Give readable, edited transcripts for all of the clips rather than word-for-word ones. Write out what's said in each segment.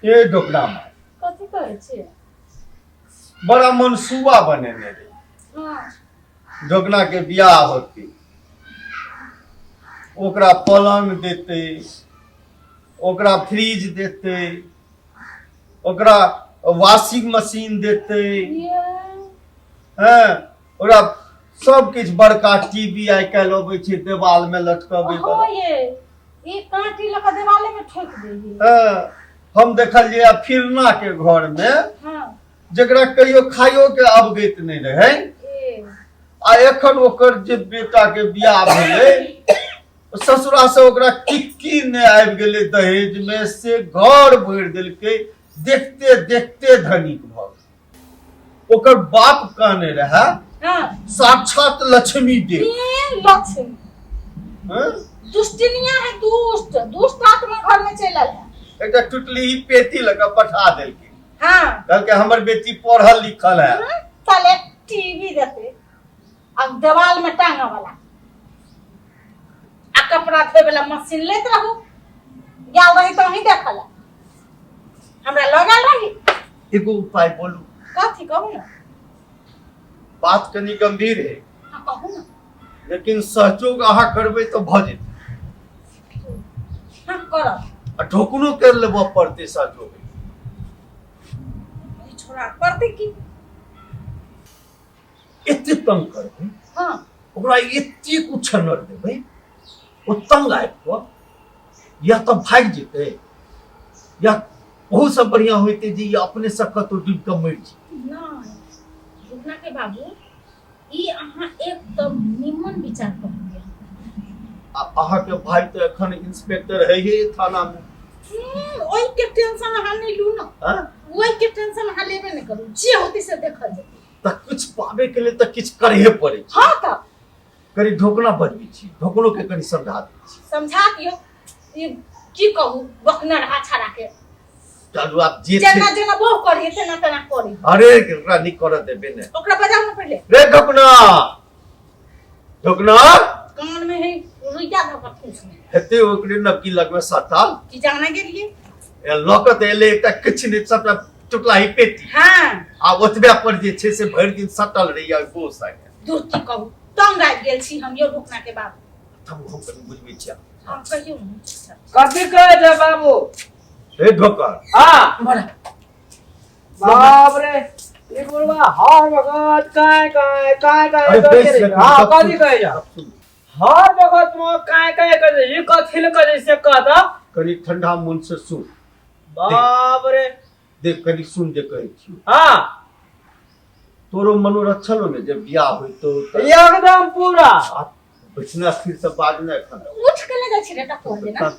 ए ढोकरा माय। कथी कहै छियै? बड़ा मनसूबा बनेने रही। ढोकना के बियाह होती, ओकरा पलंग देते, ओकरा फ्रिज देते, ओकरा वॉशिंग मशीन देते, हैं, ओकरा सब किछु बड़का टीवी आइ काल्हि अबै छै देवाल में लटकबै हो वाला। ये ई कांटी लऽ कऽ देवाले में ठोकि देही। हँ, हम देखलियै आ फिरना के घर में जकरा कहियो खाइयो के अवगत नहि रहै, ए आ एखन ओकर जे बेटा के बियाह भेलै, ससुरा से ओकरा की की नहि आबि गेलै दहेज में, से घर भरि देलकै। देखते देखते धनिक भऽ गेल। ओकर बाप कहने रहै साक्षात लक्ष्मी देव। ई लक्ष्मी। हँ? दुष्टिनिया है, दुष्ट दुष्ट आत्मा घर में चलल है। एकटा टुटली ही पेटी लऽ कऽ पठा देलकै। कहलकै हमर बेटी पढ़ल लिखल है। तले टीवी देते आ देवाल में टांगे वाला आ कपड़ा धोए वाला मशीन लेत रहू। गेल रही तो अहीं देखल हमरा लग आयल रही। एगो उपाय बोलू। कथी कहू ना? बात कनी गंभीर है। हाँ, कहू ना। लेकिन सहयोग अहाँ करबै तऽ भऽ जेतै। हाँ, करब। आ ढोकनो कर लेबऽ पड़तै सहयोग। ई छोड़ा पड़तै की? एते तंग करबै, ओकरा एतेक उछन्नर देबै, ओ तंग आबि कऽ या तऽ भागि जेतै या ओहू से बढ़िया होइतै जे ई अपने से कतौ डूबि कऽ मरि जेतै। नहि रुकना के बाबू, ई अहाँ एकदम निमन विचार कहलियै। आ अहाँके भाई तऽ एखन इंस्पेक्टर है ही थाना में। ओहि के टेंशन अहाँ नहि लू ना। हाँ? ओहि के टेंशन अहाँ लेबे नहि करू, जे होतै से देखल जेतै। तऽ किछु पाबे के लेल तऽ किछु करहे पड़ै छै। हाँ तऽ कनि ढोकना बजबै छी, ढोकनो के कनि समझा दै छी। समझा दियौ। ई की कहू बकनरहा छाड़ा के। चलू आब जे छै जेना जेना बहु करी तेना तेना करी। अरे एकरा नहि करऽ देबै ने। ओकरा बजाउ ने पहिले। रे ढोकना, ढोकना। कान में है रुइया धऽ कऽ ठूस ने। हेतै ओकरे नबकी लगमे सटाल। की जाने गेलियै? ए लऽ कऽ तऽ एलै एकटा किछु नहि, सबटा टुटलाही पेटी। आ ओतबे पर जे छै से भरि दिन सटल रहैया ओहि बोस संगे। दूर की कहू, तंग आबि गेल छी हम यौ ढोकना के बाबू। तब हम कनि बुझबै छियै। हम कहियौ ने। कथी कहै छै बाबू? हे ढोकर। हाँ। बड़ा। बाप रे, ई बुढ़वा हर वक्त काय काय काय काय अरे करते बेस रहे। जखन हाँ, गप कथी सुन, कहै छै? गप सुन। हर वक्त में काय काय करे, ई कथी ले करे से कहता? कनि ठंडा मन से सुन। बाप रे। देख कनि सुन जे कहै छियौ। हाँ। तोरो मनोरथ छलो ने जे बियाह होइतो तऽ एकदम पूरा। आ बैसना स्थिर से बाज ने एखन। उठ के ले जाइ छी रे टपोर जेना।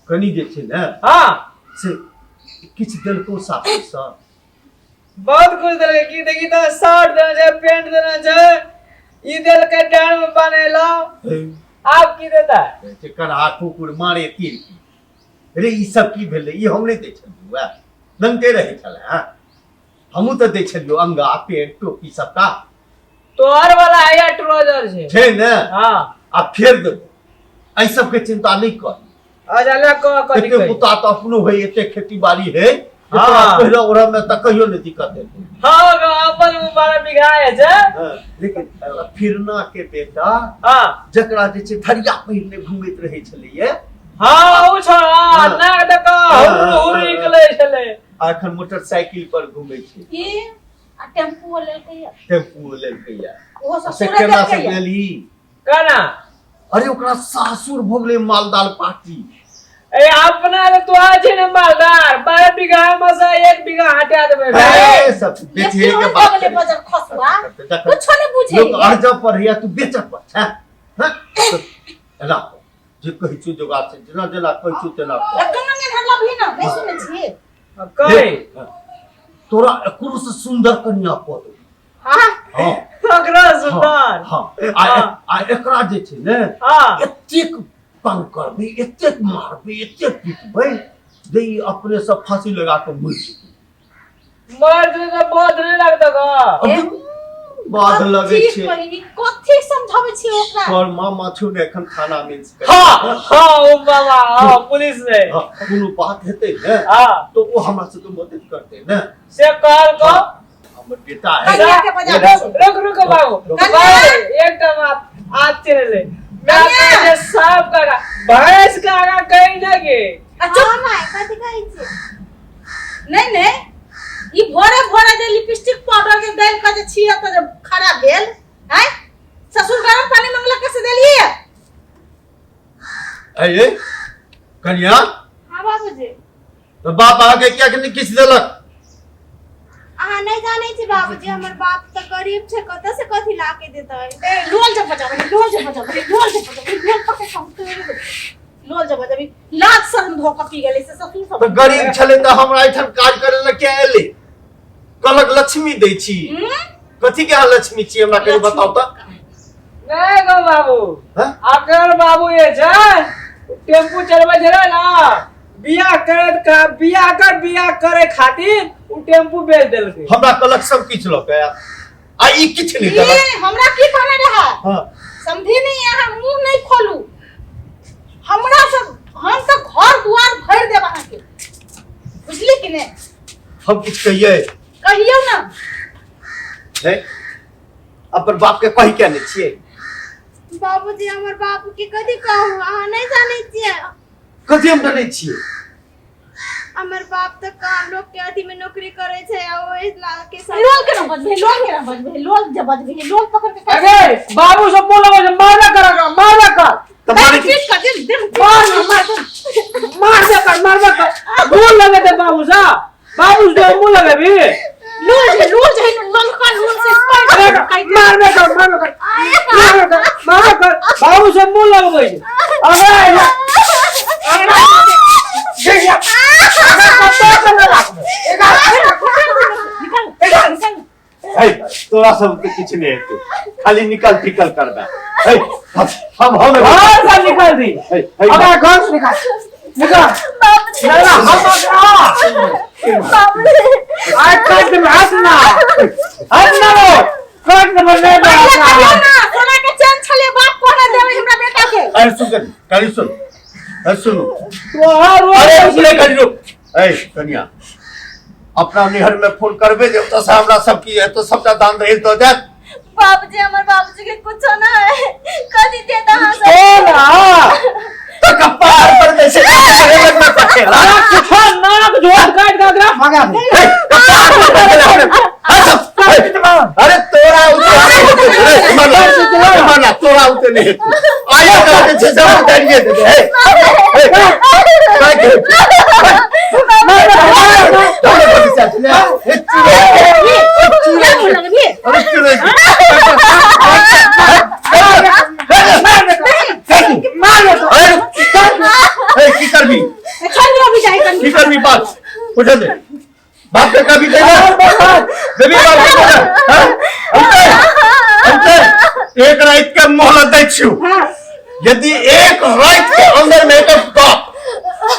कनि जे छै ने, हाँ। से किछु देलकौ सासुर सँ? बहुत कुछ देलकै। की देखी तऽ शर्ट देने छै, पैंट देने छै, ई देलकै डाँड़ में बनेला। हे। आब की देता? जे कन्हा कुकुर मारे तीर की रे, ई सब की भेलै? ई हम नहि दै छलियौ, वएह नंगटे रहै छलै। हँ, हमहूँ तऽ दै छलियौ अंगा पेंट टोपी सबटा। तोहर वाला है ट्राउजर छै। छै ने? हाँ। आ फेर देबो, एहि सबके चिंता नहि कर। अच्छा ले कह कथी एते कहै? बुता तऽ अपनो है, एते खेती बाड़ी है, हाँ। पहिरा ओढ़ा में तऽ कहियो नहि दिक्कत हेतै। हाँ, ग, अपन उ 12 बीघा है छै। हाँ, लेकिन फिरना के बेटा हाँ। जकरा जे छै थरिया पहिरने घुमैत रहै छलैये। हाँ, उ छोड़ा, हाँ। नाक देख कऽ हाँ, हुरु हुरु हाँ, निकलै छलै। आ एखन मोटरसाइकिल पर घुमै छै। की आ टेम्पू लेलकै? टेम्पू लेलकै। ओहो से ससुरे केना से देलकै। बुझलही? केना? अरे ओकरा सासुर भऽ गेलै मालदार पार्टी। ए अपना ले तो आज ने मालदार 12 बीघा में से 1 बीघा हटा देबै भाई। ए, सब बेचे के केहन बात भऽ गेलै करै। बजर खसुआ, जखन कुछो नहि बुझै। लोक अरजऽ पर है, तू बेचऽ पर छै। हँ? एना कर, जे कहै छियौ जोगाड़ से जेना जेना कहै छियौ तेना कर। कना ने लभी ना, नहि सुनै छियै? कहि। हे, तोरा एकरो से सुंदर कन्या कऽ देबौ। हाँ। हाँ। ओकरा सुंदर? हाँ, आ आ एकरा जे छै ने, एतेक तंग करबै, एतेक मारबै, एतेक पीटबै जे ई अपने से फांसी लगा कऽ मरि जेतै। मर जेतै तऽ बहुत नहि लगतौ गो। अरे, बाध लगै कथी छै। कही, कथी समझाबै छी ओकरा? तोहर मामा छौ ने एखन थाना में इंस्पेक्टर। हाँ हाँ, ओ बाबा, हाँ, पुलिस ने। हाँ, कोनो बात हेतै ने हाँ। तो ओ हमरा सबके मदद करतै ने। से कहल को हमर बेटा है। कनिया के बजा। रुक रुक रुक बाबू। कनिया। भाई एकटा बात आज चले ले मैं। कनिया। कहै छै सब काका भैंस के आगा कहीं ना गे। आ चुप। हाँ माय, कथी कहै छी? नहीं नहीं, ई भोरे भोरे जे लिपस्टिक पाउडर जे डालि के जे छियै तऽ जे खड़ा भेल आँय, ससुर गरम पानी मंगलक से देलियै? अये कनिया। हाँ बाबूजी। तो बाप अहाँके किया नहि किछु देलक? अहाँ नहि जानै छी बाबूजी, हमर बाप तऽ गरीब छै, कतऽ से कथी ला के देतै? ए लोल जे बजाबै, लोल जे बजाबै, लोल जे बजाबै, लोल पकड़ के हम तोड़ि देबै। लोल जे बजाबै, लाज शर्म धो कऽ पी गेलै से ससुर सब। तऽ गरीब छलै तऽ हमरा एहिठाम काज करै लए किया एलै? कहलक लक्ष्मी दै छी। हम्म? कथी के अहाँ लक्ष्मी छी, हमरा कनि बताउ तऽ। नहीं गो बाबू। हाँ? अगर बाबू ये छै टेम्पू चलबै छलै ना, बियाह करत का बियाह कर बियाह करे खातिर उ टेम्पू बेच देलकै। हमरा कहलक सब किछु लऽ के आयब आ ई किछु नहि देलक। ई हमरा की कहने रहा? हाँ। समझी नहीं, अहाँ मुंह नहीं खोलू हमरा सब, हम तऽ घर दुआर भरि देब अहाँके, बुझली कि नहि? हम किछु कहियै? कहियौ ने। हे, अपन बाप के कहि किया नहि छियै? बाबूजी, हमर बाप के कथी कहू, अहाँ नहि जानै छियै। कथी हम जानै छियै? हमर बाप तऽ काम लोग के अथी में नौकरी करे छै आ ओहि ला के सब। लोल केना बजबै, लोल केना बजबै, लोल जे बजबै, लोल पकड़ के अरे बाबू सब बोलबो जे मारबे कर, मारबे कर। तऽ मारै पीट कर दे दे। मार मार मारबे कर, मारबे कर, बोल लगे दे बाबू सा, बाबू से मुंह लगे भी। लोल जे, लोल जे ललका लोल से अरे मारबे कर, मारबे कर, मारबे कर, मारबे कर, बाबू से मुंह लगबै छै। अरे अरे देख या, अगर कतौ के नहि राखबै। निकल निकल। हे, तोरा सबके किछु नहि हेतै, खाली निकल टिकल करबै। हे, हम हम घर से निकाल दी। हे, हे, अबे घर से निकाल, निकाल। नहीं ना, हम आज काट दे, हंस ना, हंस ना, वो काट दे नहीं पहिले कहियौ ना। ना, सोना के चैन छलै, बाप कोना देबै हमरा बेटा के? अरे सुन कनी, कनी सुन, अरे सुनू। तो हर रोज अरे रुक कनी, रुक। ए कनिया, अपना नैहर में फोन करबे जे ओतऽ से हमरा सब की हेतौ, सबटा दान दहेज दऽ देत। बाबूजी, हमर बाबूजी के कुछो ना है, कथी देत अहाँ सब? ओ ना। तऽ कपार पर दै छै लगमे पठेला। कुछ नाक जोड़ काट के अगरा भगा दे। हे, कपार पर दै छलै हमरे। हे, सब, हे, अरे तोरा उते, अरे मरना, तोरा उते नहि हेतौ। आया कहै छै सब डालिए देबै। हे, हे, काय कहै छै? तोरे बगीचा छलै। हे, चुड़ैल, चूड़ा लगबी। अरे चुड़ैल। अरे हे, की करबी? छोड़ दियो, अभी जाई कनी। की करबी बात बुझल बाप के कभी देबे देबी बाप के बोले हां? अंते अंते एक रात के मोहलत दै छियौ। हां। यदि एक रात के अंदर में एक बाप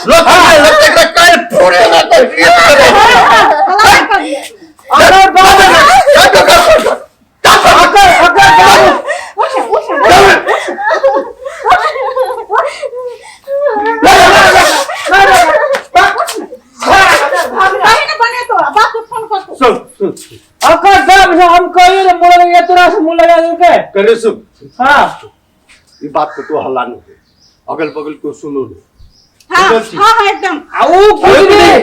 लगते लगते एकरा कान फोड़े ना तो ये करे। हला कर दिया। अरे बाप, अगर अगर बाबू उठ उठ। कहीं ना बने तो बाप के फोन कर। सुन सुन। अगर बाप से हम कहियो रे मोड़ लगे तोरा से मुंह लगा देलकै। करे सुन। हाँ। ई बात को तो हल्ला नहीं, अगल बगल को सुनो नहीं। हां हां हां, एकदम। आ ऊ गुजरी।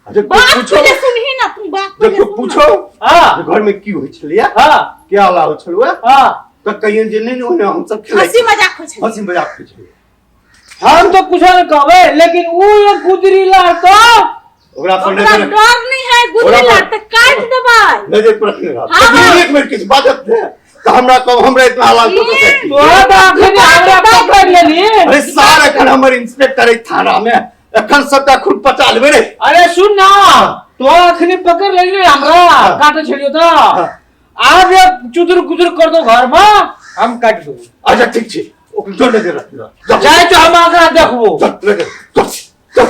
जब कोई बात पूछो पहिले सुनही ना तू, बात जब पहिले कोई सुन ना। पूछो हाँ। जे घर में की होइ छलैया, हाँ। के हल्ला होइ छलैया, हाँ। तऽ कहियन जे नहीं नहीं, हम सब खेलै हंसी मजाक होइ छै। हंसी मजाक होइ छलै। हम तो कुछ नहीं कहबे, लेकिन ऊ ये गुजरी ला तो ओकरा पर ओकरा नजर डर नहीं है, गुजरी ओकरा पर- लाग तऽ काटि देबै। नजर पर रखने रह। हाँ, यदि हाँ। एक मिनट किछु बाजत ने तऽ हमरा कहब, हमरा इतना हल्ला कऽ कऽ देखी। तोरा तो अखन हमरा पकड़ लेली। अरे सार, एखन हमर इंस्पेक्टर अइ थाना में, एखन सबटा खून पचा लेबै रे। अरे सुन ना, तो अखनी पकड़ लेली हमरा काटे छलियो तो आज ये चुदुर कुदुर कर दो घर में, हम काट दो। अच्छा ठीक छै, ओकर जो नजर रखने रह। जा, जाय तो हम आगरा देखबो। जा, नजर, जा, जा।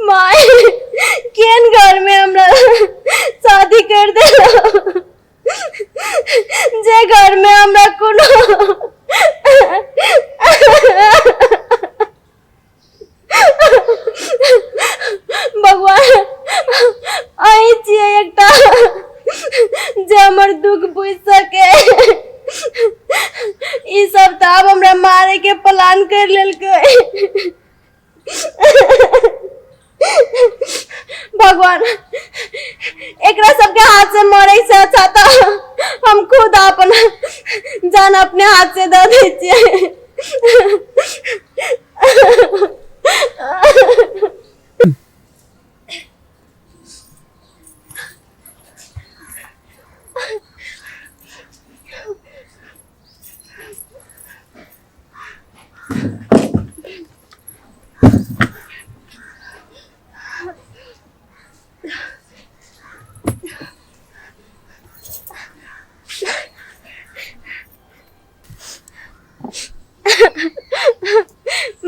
My, केहन घर में हमरा शादी कर देलक, जे घर में हमरा कोनो भगवान अहीं छियै एकटा जे हमर दुख बुझि सके। ई सब तऽ आब हमरा मारे के प्लान कर लेलकै। भगवान, एकरा सबके हाथ से मरे से अच्छा तऽ हम खुद अपन जान अपने हाथ से दऽ दै छियै।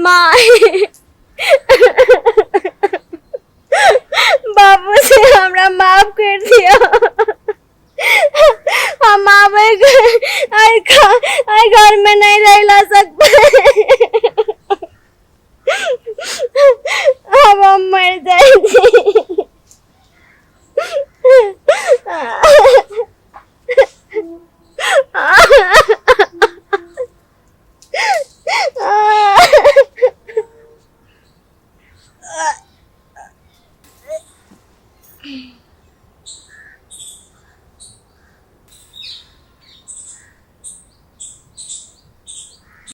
माय, बाबूजी, हमरा माफ कर दियौ। हम आबै आइ आइ घर में नहीं रह ला सकते। अब हम मर जाए छी।